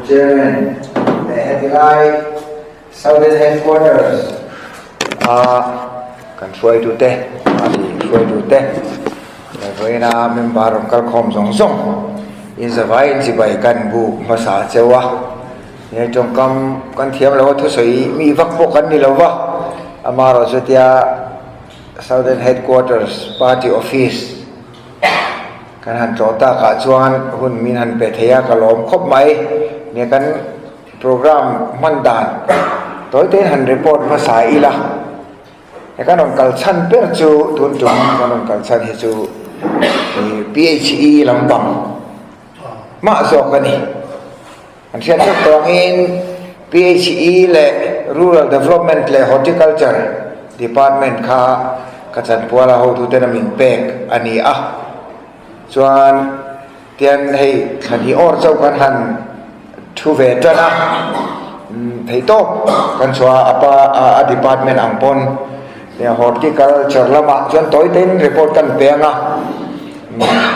Chairman leh heti lai Southern Headquarters a kan hruaitute party hruaitute leh vawiina member rawn kal khawm zawng zawng inzavai inchibai kan buk hmasa cheu a, he tawngkam kan thiam lo a thusawi mi vak pawh kan ni lo va, amaherawhchu chutia Southern Headquarters party office kan han tlawh takah chuan hun min han pe thei a ka lawm khawp mai nia kan Program hman dan tawi tein han report hmasa ila, he kan rawn kal chhan ber chu tun tum kan rawn kal chhan hi chu PHE lampang mah zawk a ni. An hriat theuh tawh angin PHE leh Rural Development leh Horticulture Department kha ka chanpuala hotuten a min pek a ni a, chuan Tian hei thla hnih awr chauh kan han thu ve tan a, theihtawp kan chhuah a pa a department ang pawn horticulture lamah chuan tawi tein report kan pe ang a,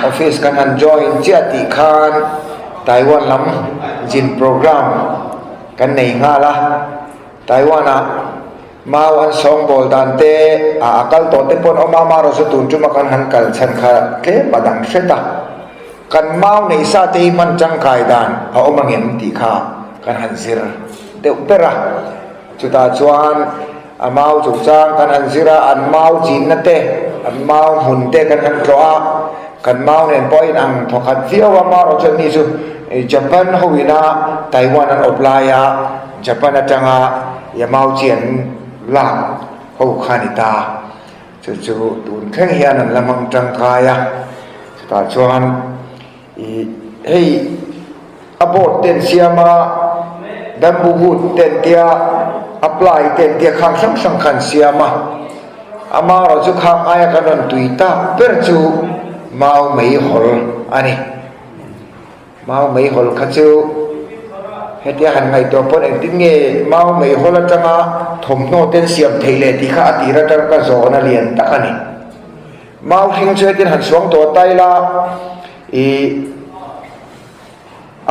office kan han join chiah tih khan Taiwan lam zin program kan nei nghal a, Taiwan ah Mau an sawngbawl dan te a a kal tawh te pawn awm a, amaherawh chu tun tuma kan han kal chhan kha tlem a dang hret a, kan mau neih sa te hi hman tangkai dan a awm angem tih kha kan han zir deuh ber a, chutah chuan a mau chungchang kan han zir a, an mau chinna te, an mau hmun te kan han tlawh a, kan mau nen pawh a inang thawkhat viau a, amaherawh chuan ni chu Japan ho ina Taiwan an awp laia Japan atanga Yamauchi an lak ho kha a ni ta. Chu chu tun thleng hian an la hmang tangkai a. Chutah chuan ih hei a board te an siam a, bamboo wood te an tia, a ply te an tia khang hrang hrang kha an siam a. Amaherawhchu chu khang aia kan rawn tui tak ber chu mau meihawl a ni. Mau meihawl kha chu hetia han ngaihtuah pawn engtin nge mau meihawl atanga thawmhnaw ten siam theih leh tih kha a tir atang ka zawn a lian tak a ni. Mau hring chu hetin han suang tawh ta ila ih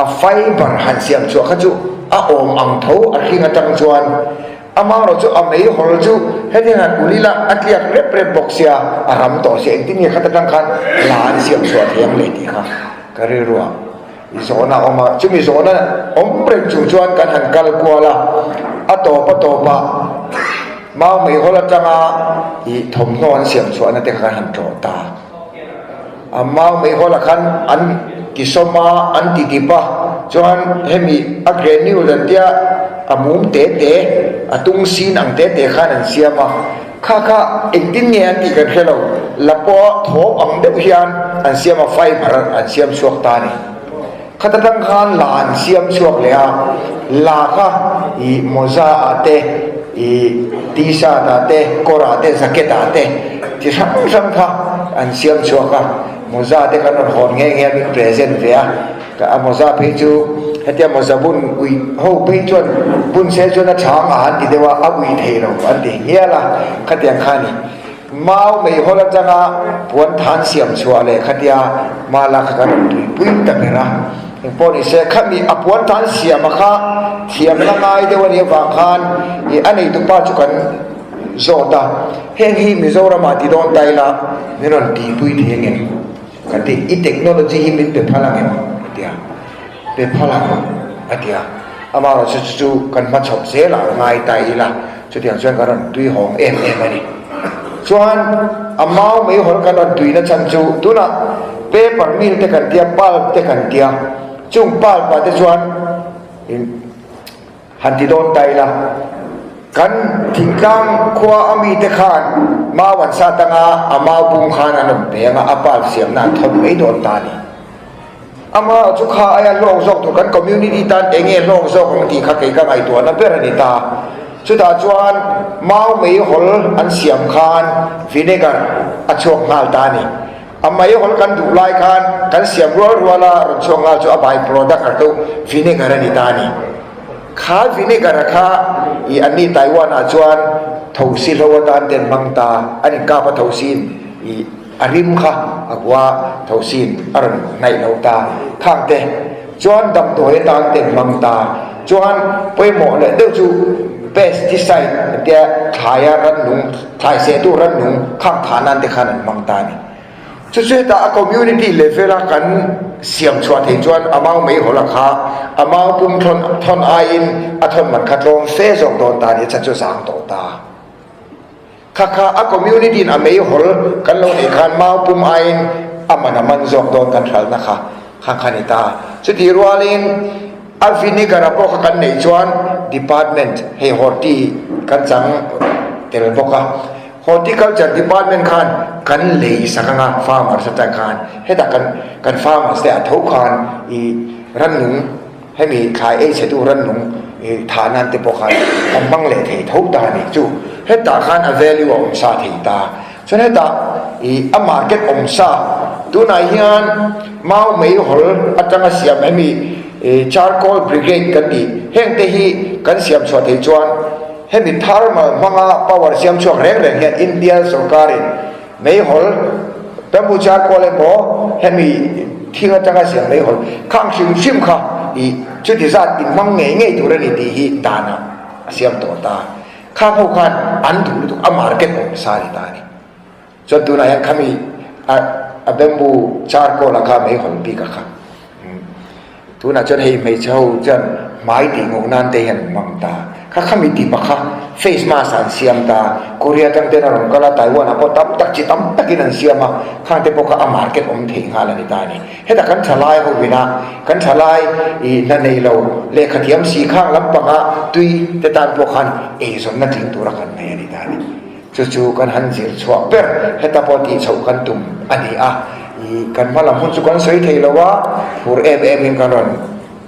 a fiber han siam chhuah kha chu a awm ang tho a hring atang chuan amaherawh chu a meihawl chu hetin han ul ila a tliak rep rep bawk sia a ram tawh sia engtin nge khat atang khan la an siam chhuah thei ang leh tih kha. Ka rilruah i zawhna a awm a, chumi zawhna awm reng chung chuan kan han kal kual a, a tawp a tawpah mau meihawl atanga i thawmhnaw an siam chhuahna te kha kan han tlawh ta. A mau meihawlah khan an tisawm a, an ti dip a, chuan hemi a granule an tia a mum te te, a tung sin ang te te khan an siam a. Kha kha engtin nge an tih kan hre lo, la pawh thawp ang deuh hian an siam a, fiber an siam chhuak ta a ni. Khata tang khan la an siam chhuak leh a, la kha ih mawza ah te, ih t-shirt ah te, kawr ah te, jacket ah te chi hrang hrang kha an siam chhuak a, mawza te kan rawn hawn nghe nghe a min present ve a. A mawza phei chu hetia mawza bun ui ho phei chuan bun se chuan a chhang a han ti deuh a, a ui thei lo an ti hial a, khatiang kha a ni. Mau meihawl atanga puan than siam chhuah leh khatia mala kha kan rawn tuipui ta ber a, engpawh ni se khami a puan than siam a kha thiamna ngai deuh a nih avang khan ih a neitupa chu kan zawt a, heng hi Mizoramah ti dawn ta ila min rawn tihpui thei ang em? Ka ti, i technology hi min pe phal ang em? A ti a, Pe phal ang, a ti a. Amaherawhchu chu chu kan hmachhawp zel ah ngai ta ila, chutiang chuan kan rawn tui hawng em em a ni. Chuan a mau meihawl kan rawn tui na chhan chu tunah paper mill te kan tia, pulp te kan tia, chung pulp ah te chuan Han ti dawn ta ila, kan thingtlang khua a mite khan mau an sat anga a mau bung khan an rawn pe anga a pal siamna an thawn mai dawn ta a ni. Ama chu kha aia hlawk zawk tur kan community tan eng nge hlawk zawk ang tih kha kei ka ngaihtuahna ber a ni ta. Chutah chuan mau meihawl an siam khan vinegar a chhuak nghal ta a ni. A meihawl kan duh lai khan kan siam rual rual a, rawn chhuak nghal chu a by product a deuh vinegar a ni ta a ni. Kha vinegar a kha i an ni Taiwan ah chuan thosi hlo atan te an hmang ta, an inkap a thosi in i a rim kha a hua thosi in a rawn hnaih lo ta khang te. Chuan damdawi atan te an hmang ta. Chuan pawimawh leh deuh chu pesticide tia thlaia rannung, thlai sehtu rannung khang thah nan te khan an hmang ta a ni. Chu chu hetah a community level a kan siam chhuah theih chuan a mau mei hawl a kha a mau pum thawn thawn aiin a thawn man kha tlawm fe zawk dawn ta a ni, a chan chu zang tawh ta. Kha kha a community in a mei hawl kan lo neih khan mau pum aiin a man a man zawk dawn kan hralhna kha kha kha ni ta. Chutih rualin a vinegar a pawh kha kan neih chuan department hei horti kan chang tel bawk a. Horticulture department khan kan lei sak anga farmers atang khan hetah kan kan farmers te ah tho khan ih rannung hemi thlai ei chhe tu rannung ih thah nan te pawh khan kan hmang leh thei tho ta a ni chu hetah khan a value a awm sa thei ta chuan hetah ih a market awm sa tunah hian mau mei hawl atanga siam hemi ih charcoal brigade kan tih heng te hi kan siam chhuah thei chuan. Hemi thermal hmanga power siam chhuak reng reng hian India sorkarin meihawl bamboo charcoal emaw hemi thing atanga siam meihawl khang hrim hrim kha ih chuti zat in hmang ngei ngei tur a ni tih hi danah a siam tawh ta. Khang ho khan an duh lutuk a market awm sa a ni ta a ni. Chuan tunah hian khami a a bamboo charcoal a kha meihawl bik a kha. Tunah chuan hei hmeichhe ho chuan hmai tih ngawh nan te hian an hmang ta. Kha khami tih pakha face mask ah an siam ta. Korea atang ten a rawn kal a, Taiwan ah pawh tam tak chi tam takin an siam a, khang te pawh kha a market awm theih nghal a ni ta a ni. Heta kan thalai ho ina kan thalai ih hna nei lo lehkha thiam si khang lampanga tui te tan pawh khan eizawnna tling tura kan nei a ni ta a ni. Chu chu kan han zir chhuah ber, heta pawh tih chhoh kan tum a ni a, ih kan hma lam hun chu kan sawi thei lo a, phur em em in kan rawn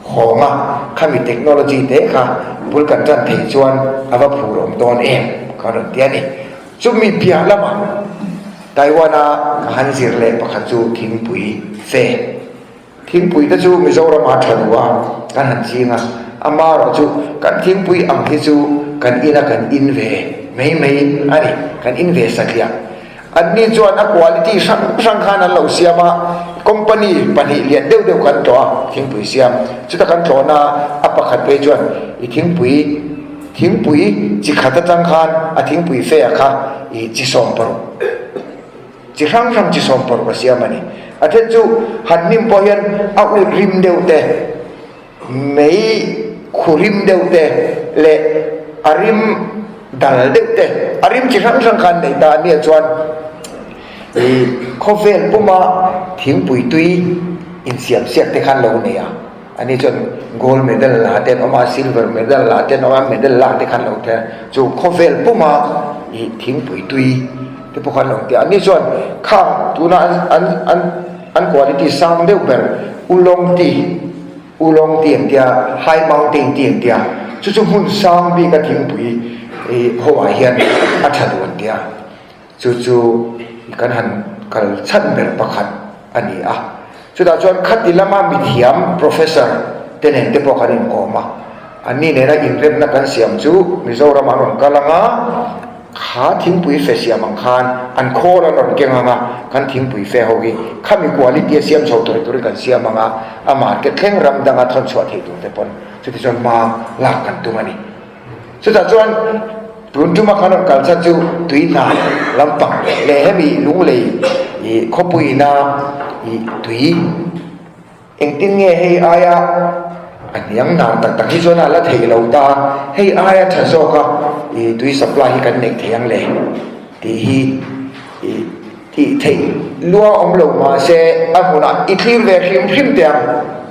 hawng a, khami technology te kha bul kan tan theih chuan a va phur awm dawn em kan rawn ti a ni. Chumi piah lamah Taiwan a ka han zir leh pakhat chu thingpui fe. Thingpui te chu Mizoram ah tha duh a, kan han ching a, amaherawh chu kan thingpui ang hi chu kan in a kan in ve mai mai a ni, kan in ve satliah. Anni chuan a quality hrang hrang khan an lo siam a, company pahnih lian deuh deuh kan tlawh a thingpui siam, chuta kan tlawhna a pakhat phei chuan i thingpui thingpui chi khat atang khan a thingpui fe a kha i chi sawm paruk. Chi hrang hrang chi sawm paruk a siam a ni. A then chu han hnim pawh hian a ut rim deuh te, mei khu rim deuh te leh a rim dal deuh te, a rim chi hrang hrang khan nei ta a nia chuan ih khawvel puma thingpui tui insiam siak te khan lo nei a. Ani chuan gold medal la te an awm a, silver medal la te an awm a, medal lak te khan lo tia chu khawvel puma ih thingpui tui te pawh khan lo tia. Ani chuan khang tuna an an an an quality sang deuh ber ulawng tea ulawng tea an tia high mountain tea an tia chu chu hmun sang bika thingpui ih ho ah hian a tha duh an tia. Chu chu kan han kal chhan ber pakhat a ni a. Chutah chuan khati lama mithiam Professor te nen te pawh kan inkawm a. Anni nena inremna kan siam chu Mizoram an rawn kal ang a, kha thingpui fe siam ang khan an khawl an rawn keng ang a, kan thingpui fe ho hi khami quality a siam chho tur turin kan siam ang a, a market thleng ram danga thawn chhuah thei tur te pawn chutichuan hma lak kan tum a ni. Chutah chuan tun tuma kan rawn kal chan chu tui hna lampang leh hemi lunglei ih khawpuiina ih tui engtin nge hei aia a hniang hnar tak tak hi chuan a la theih lo ta hei aia tha zawka ih tui supply hi kan neih theih ang le tih hi ih tih theih lua awm lo mahse a hmunah i thlir ve hrim hrim teh ang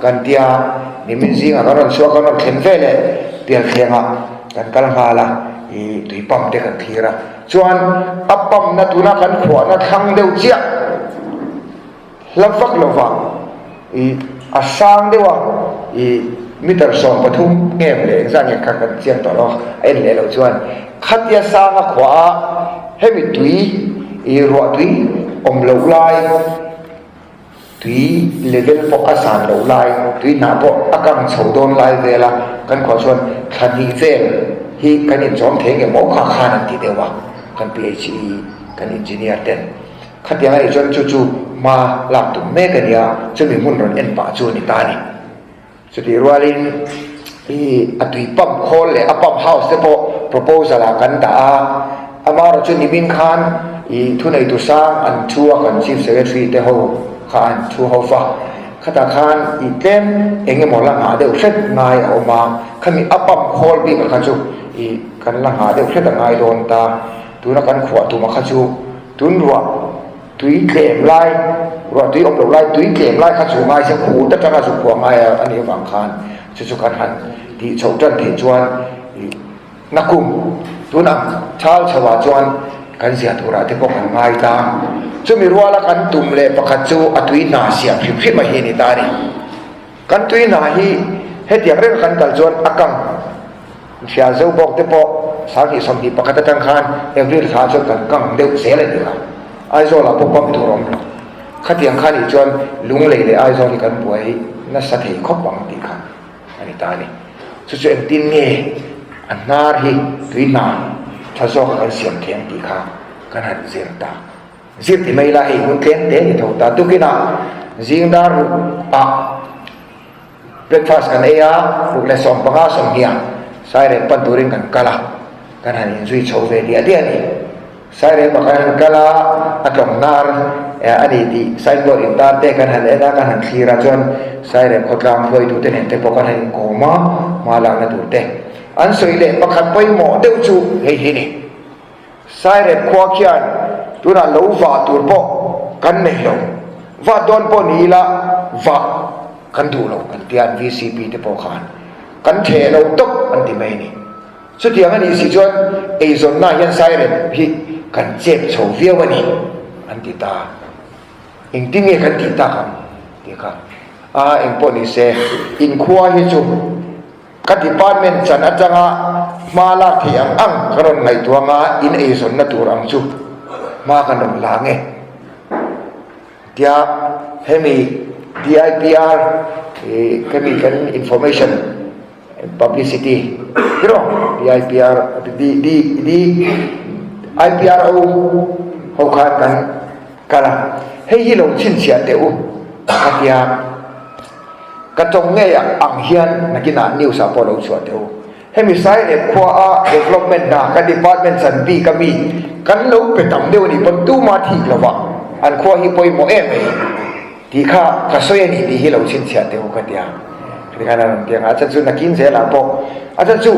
kan tia nimin zingah kan rawn chhuak kan rawn thlen ve leh pialthlengah kan kal nghal a ih tui pump te kan thlir a chuan a pump na tuna kan khuahna thlang deuh chiah hla vak lova ih a sang deuh a ih meter 13 ngem leh engzah nge kha kan chiang tawh lo a en leh loh chuan khatia sang a khuah a hemi tui ih ruah tui awm loh lai tui level pawh a san loh lai tui hnah pawh a kang chho dawn lai vel a kan khuah chuan thla hnih vel hi kan inchawm thei nge maw kha khan an ti deuh a kan PHE kan engineer ten. Khatiang a nih chuan chu chu hma lak tum mek a nia, chumi hmun rawn en pah chu a ni ta a ni. Chutih rualin i a tui pump khawl leh a pump house te pawh proposal ah kan dah a, amaherawhchu chu nimin khan i thuneitu sang an thu a kan Chief Secretary te ho kha an thu ho va, khatah khan i tlem eng emaw la nghah deuh hret ngai a awm a, khami a pump khawl bik a kha chu i kan la nghah deuh hret a ngai dawn ta, tuna kan khuah tum a kha chu tun ruah. Tui tlem lai, ruah tui awm loh lai tui tlem lai kha chu ngai se khut atanga zu khuah ngai a nih avang khan chu chu kan han tih chhoh tan theih chuan ih nakum tun ang chal chho ah chuan kan zia turah te pawh kan ngai ta. Chumi ruala kan tum leh pakhat chu a tui hna siam hrim hrim a hi a ni ta a ni. Kan tui hna hi hetiang reng a kan kal chuan a kang. Hrial zo bawk te pawh 2021 atang khan April thla chuan kan kang deuh zel a ni kha. Aizawl ah pawh pump tur a awm lo. Khatiang khan nih chuan Lunglei leh Aizawl hi kan buai nasa thei khawp ang tih kha a ni ta a ni. Chu chu engtin nge a hnar hi tui hna tha zawk a kan siam thei ang tih kha kan han zir ta. Zir ti mai la hei hun tlem te ni tho ta. Tukinah zing dar ruk ah. Breakfast kan ei a, ruk leh 15 sawmhnih Sairem pan turin kan kal a, kan han inzui chho ve diah diah a ni. Sairem ah kan han kal a, a tlawng hnar a ni tih signboard intar te kan han en a, kan han thlir a chuan Sairem khawtlang hruaitute nen te pawh kan han inkawm a, hma lakna tur te an sawi leh pakhat pawimawh deuh chu hei hi ni. Sairep khua khian tunah lo vah tur pawh kan nei lo, vah dawn pawh ni ila vah kan duh lo an tia an vcp te pawh khan kan theh lo tawp an ti mai a ni. Chutiang a nih si chuan eizawnna hian Sairep hi kan chep chho viau a ni an ti ta. Engtin nge kan tih tak ang tih kha a engpawh ni se inkhua hi chu. Ka department chan atanga hma lak theih ang ang ka rawn ngaihtuah anga in eizawnna tur ang chu hma kan rawn la nge tia hemi DIPR ih khemi kan information publicity tiraw DIPR D D D IPRO ho khan kan kal a hei hi lo chhinchhiah teh u ka tia. Ka tawng ngei ang hian nakinah news ah pawh lo chhuah teh u. Hemi Sairep khua a development hna kan department chan bik a mi kan lo pe tam deuh a nih pawn tuma thik lo va an khua hi pawimawh em mai tih kha ka sawi a ni tih hi lo chhinchhiah teh u ka tia. Heti khan a rawn ti ang a, a chan chu nakin zelah pawh a chan chu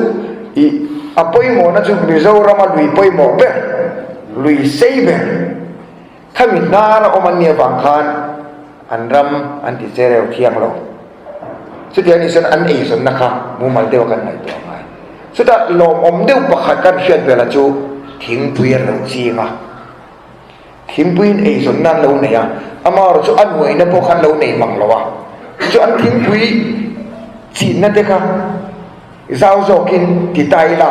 ih a pawimawhna chu Mizoram a lui pawimawh ber lui sei ber. Khami hnar a awm an nih avang khan an ram an ti che reu thiang lo. Chutiang nih chuan an eizawnna kha mumal deuh a kan ngaihtuah ngai. Chutah lawmawm deuh pakhat kan hriat velah chu thingpui an lo ching a. Thingpuiin eizawnna an lo nei a, amaherawh chu a nuaina pawh kha an lo nei mang lo a. Chu an thingpui chinna te kha Zau zawkin ti ta ila,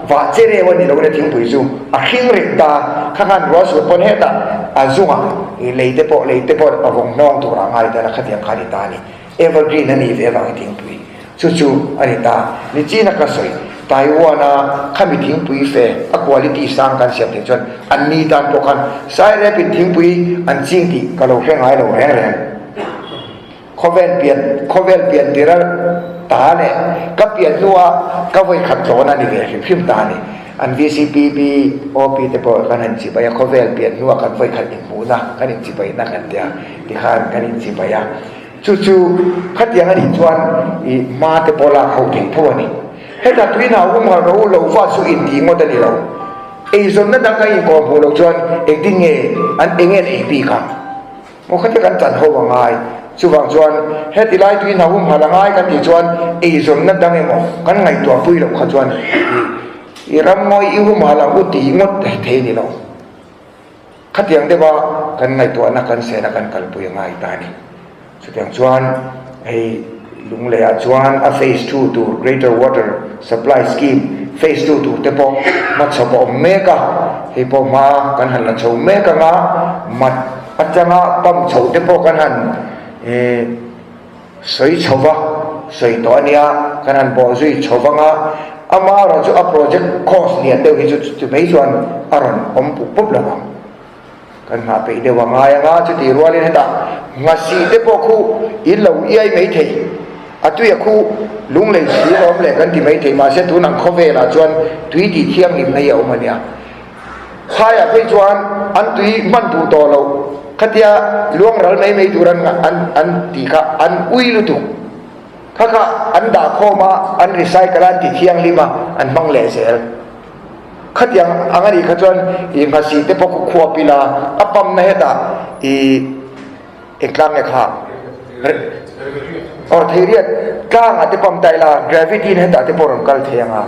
vah che reu a ni lo ina thingpui chu a hring reng ta, kha khan rual sur pawn hetah a zungah i lei te pawh lei te pawh a vawng hnawng tur ah ngai tel a khatiang kha a ni ta a ni. Evergreen a nih ve avangin thingpui chu chu a ni ta. Nichina ka sawi Taiwan a khami thingpui fe a quality sang kan siam theih chuan an ni tan pawh khan Sairepin thingpui an ching tih ka lo hre ngai lo reng reng. Khawvel pian khawvel pian tir a ta leh ka pian hnua ka vawi khat tlawn a ni ve hrim hrim ta a ni. An VCPB OP te pawh kan han chibai a, khawvel pian hnua kan vawi khat inhmuhna kan inchibaina kan tia tikhan kan inchibai a. Chu chu khatiang a nih chuan ih hma te pawh lak ho thei tho a ni. Heta tuina um har ro lo va chu intih ngawt a ni lo. Eizawnna dang kan inkawm hmuh loh chuan engtin nge an eng nge an ei bik ang? Maw khatia kan chan ho a ngai. Chuvang chuan heti lai tui hna humhal a ngai kan tih chuan eizawnna dang emaw kan ngaihtuah pui loh kha chuan i ramngawi i humhal ang u tih ngawt thei a ni lo. Khatiang deuha kan ngaihtuahna kan sena kan kalpui a ngai ta a ni. Chutiang chuan hei Lungleiah chuan a phase ii tur Greater Water Supply Scheme phase ii tur te pawh hmachhawp a awm mek a, hei pawh hma kan han la chho mek ang a, mat atanga pump chho te pawh kan han sawi chho va, sawi tawh a nia, kan han bawh zui chho vang a, amaherawh chu a project cost lian deuh hi chu chu mai chuan a rawn awm pup pup lo ang. Kan nghah peih deuh a ngai ang a, chutih rualin hetah nghasih te pawh khu in lo iai mai thei. A tui a khu lunglei si a awm leh kan ti maithei, mahse tun ang khawvelah chuan tui tih thianghlimna hi a awm a nia. Phaiah phei chuan an tui hman duh tawh loh khatia luang ral mai mai tur an an an tih kha an ui lutuk. Kha kha an dah khawm a, an recycle a, an ti thianghlim a, an hmang leh zel. Khatiang ang a nih kha chuan i nghasih te pawh khu khuap ila a pump na hetah i Engtlang nge kha? Aw theiriat tlangah te pump ta ila gravity in hetah te pawh rawn kal thei ang a,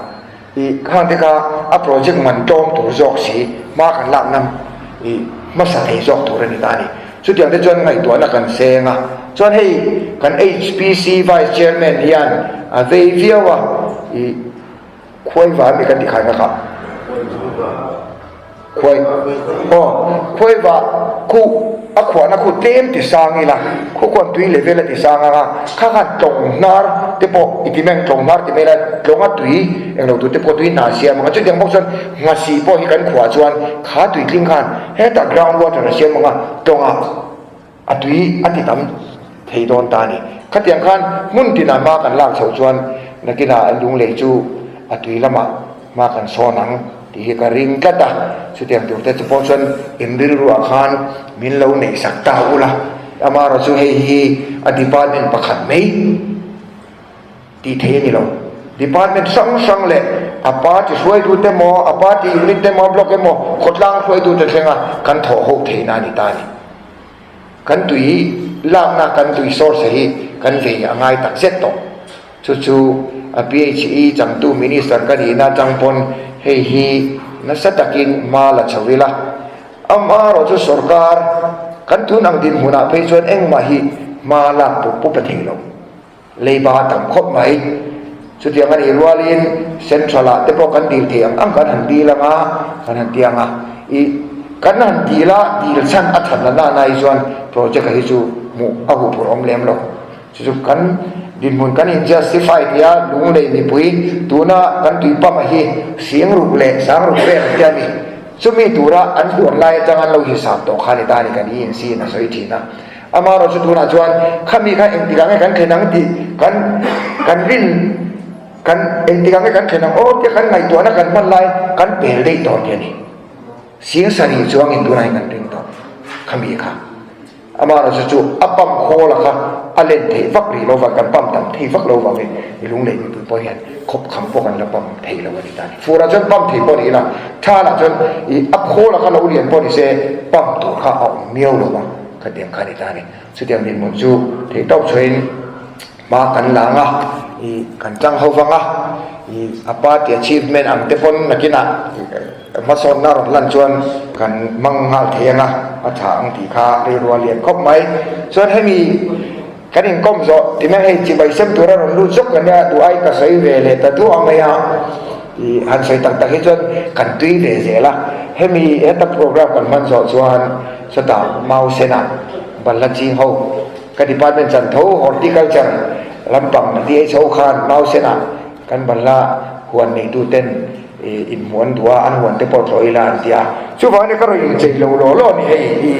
ih khang te kha a project man tlawm tur zawk si hma kan lak ngam ih hmasa thei zawk tur a ni ta a ni. Chutiang te chuan ngaihtuahna kan seng a, chuan hei kan HPC Vice Chairman hian a vei viau a, ih khuaiva ami kan ti khai nga kha. Khuai aw khuaiva khu a khuahna khu tlem ti sang ila khu khuan tui level a ti sang ang a kha khan tlawng hnar te pawh i ti mai ang tlawng hnar ti mai ila tlawnga tui englo tur te pawh tui hna siam ang a chutiang bawk chuan nghasih pawh hi kan khuah chuan kha tui tling khan hetah ground water a siam ang a tlawngah a tui a ti tam thei dawn ta a ni. Khatiang khan hmun tinah hma kan lak chhoh chuan nakinah lunglei chu a tui lamah hma kan sawn ang tih hi ka ring tlat a, chutiang tur te chu pawh chuan in rilruah khan min lo neih sak ta ula, amaherawh chu hei hi a department pakhat mai tih thei a ni lo. Department hrang hrang leh a party hruaitute emaw, a party unit emaw, block emaw, khawtlang hruaitute thlenga kan thawh ho theihna a ni ta a ni. Kan tui lakna kan tui source hi kan vei a ngai tak zet tawh. Chu chu a PHE changtu Minister ka nihna atang pawn hei hi nasa takin hma la chho ila. Amaherawh chu sorkar kan tun ang dinhmunah phei chuan engmah hi hma lak pup pup a thei lo. Leiba a tam khawp mai. Chutiang a nih rualin Central ah te pawh kan dil thei ang ang kan han dil ang a, kan han ti ang a. Ih, kan han dil a, dil chhan a that na nana hi chuan project a hi chu hmuh a huphurh awm lem lo. Chu chu kan dinhmun kan in justify tih a lunglei mipui tuna kan tui pump a hi sing ruk leh sang ruk vel te a ni. Chumi tura an duan lai atang an lo hisap tawh kha ni ta a ni kan ENC in a sawi thin a. Amaherawhchu tunah chuan khami kha engtikah nge kan thlen ang tih kan kan rin kan engtikah nge kan thlen ang aw tia kan ngaihtuahna kan hman lai kan pel daih tawh tih a ni. Sing sarih chuangin tunah hian kan ring tawh khami kha. Amaherawhchu chu a pump khawl a kha a len theih vak rih lo vang kan pump tam thei vak lo vangin mi lunglei mipui pawh hian khawp kham pawh kan la pump thei lo a ni ta a ni. Furah chuan pump thei pawh ni ila thalah chuan ih a khawl a kha lo lian pawh ni se pump tur kha a awm miau lo vang. Khatiang kha a ni ta a ni. Chutiang dinhmun chu theih tawp chhuahin hma kan la ang a, ih kan tlang ho vang a, ih a party achievement ang te pawn nakinah hmasawnna rawn lan chuan kan hmang nghal thei ang a, a tha ang tih kha rilru a lian khawp mai. Chuan hemi kan inkawm zawh ti mai hei chibai sem tura rawn lut zawk ka nia, duh ai ka sawi ve leh ta duah mai a, ih han sawi tak tak hi chuan kan tui ve zel a. Hemi heta program kan hman zawh chuan Chutah Mau Senah Balhla ching ho ka department chan tho Horticulture lampang DHO khan Mau Senah kan Balhla huan neitu ten inhmuh an duh a, an huan te pawh tlawh ila an ti a. Chuvangin ka rawn inchei lo law law a ni hei i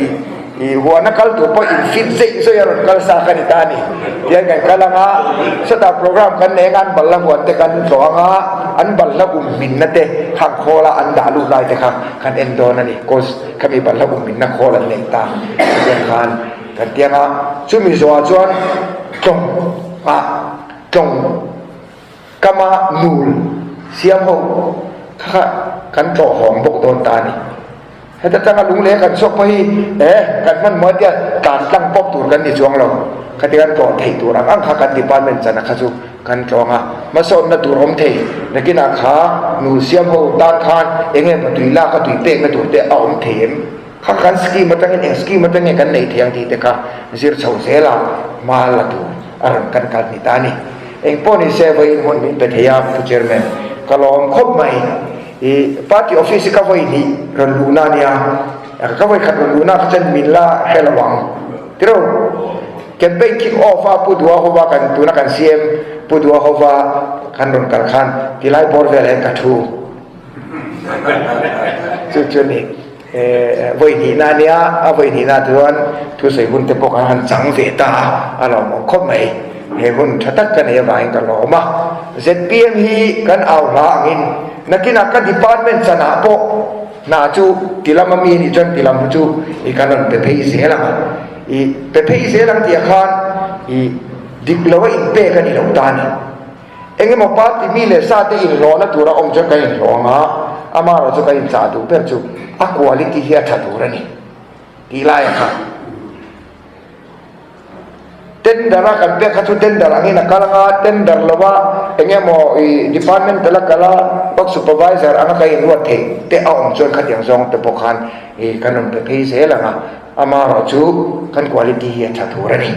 i huan a kal tur pawh in fit zeih zeih a rawn kal sa ka ni ta a ni. Tihian kan kal ang a, chutah program kan nei ang a, an Balhla huan te kan tlawh ang a, an Balhla um hminna te khang khawla an dah lut lai te kha kan en dawn a ni. Cause Khami balhla umminna khawl an nei ta chutiang khan kan tiang a, chumi zawhah chuan tlawng ah tlawng kama nul siam ho kha kha kan tlawh hawng bawk dawn ta a ni. Heta tanga lunglei kan chhuak pawh hi e kan hman mawi tia tlan tlang pawp tur kan ni chuang lo, khati kan tlawh theih tur ang ang kha kan department chana kha chu Kan tlawng a, hmasawnna tur awm thei. Nakinah kha nu siam ho tan khan eng nge maw tui lak a tui pekna tur te a awm thei em? Kha kan scheme atangin eng scheme atang nge kan nei thei ang tih te kha zir chho zela hma la tur a rawn kan kal ni ta a ni. Eng pawh ni se vawiin hun min pe thei a Pu Chairman, ka lawm khawp mai. I party office hi ka vawi hnih rawn luhna a nia, ka vawi khat rawn luhna kha chuan min la hre lo ang. Tiro. Campaign kick off a Pu Dua hova kan tuna kan CM Pu Dua hova kan rawn kal khan tilai bawr velah hian ka thu chu chu ni vawi hnihna a nia a vawi hnihna chuan thusawi hun te pawh kan han chang ve ta a a lawmawm khawp mai. He hun tha tak ka nei avangin ka lawm a. Zpm hi kan au hla angin nakinah ka department chanah pawh hna chu tilam a mi nih chuan tilam chu i kan rawn pe phei zel ang a. I pe phei zel ang tih ah khan i dik lo a inpek a ni lo ta a ni. Engemaw party mi leh sa te inhlawhna tura awm chuan kan inhlawh ang a, amaherawhchu chu kan inchah duh ber chu a quality hi a tha tur a ni tih laiah khan tender a kan pek kha chu tender angin a kal ang a, tender lova engemaw ih department tel a kal a work supervisor anga kan inruat theih te a awm chuan khatiang zawng te pawh khan ih kan rawn pe phei zel ang a, amaherawhchu kan quality hi a tha tur a ni.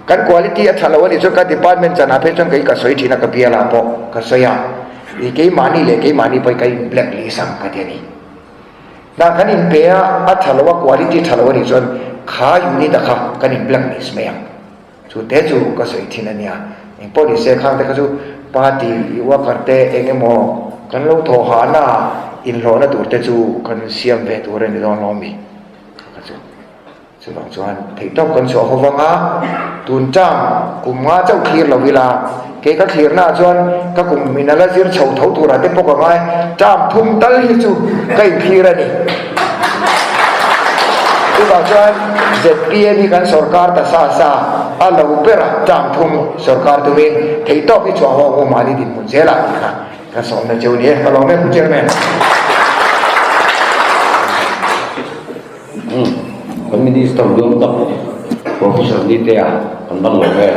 Kan quality a tha lo a nih chuan ka department chanah phei chuan kei ka sawi thin a, ka bialah pawh ka sawi a, ih keimahni leh keimahni pawh hi ka in black list ang ka ti a ni. Hna kan in pe a, a tha lo a, quality tha lo a nih chuan kha unit a kha kan in black list mai ang. Chu te chu ka sawi thin a nia. Engpawh ni se khang te kha chu party worker te eng emaw kan lo thawh hahna inhlawhna tur te chu kan siam ve tur a ni dawn lo mi ka chu. Chuvang chuan theihtawp kan chhuah ho vang a, tun tang kum nga chauh thlir lo ila, kei ka thlirnaah chuan ka kum in a la zir chho tho turah te pawh ka ngai, term thum tal hi chu ka inthlir a ni. Chuvang chuan zpm hi kan sorkar ta sa sa a lo ber a, term thum sorkar tumin theihtawp hi chhuah ho ang u mahni dinhmun zelah tih kha ka sawmna cheu ni e, ka lawm e Pu Chairman. Kan Minister duang tak Professor Nitea kan ban lo ve.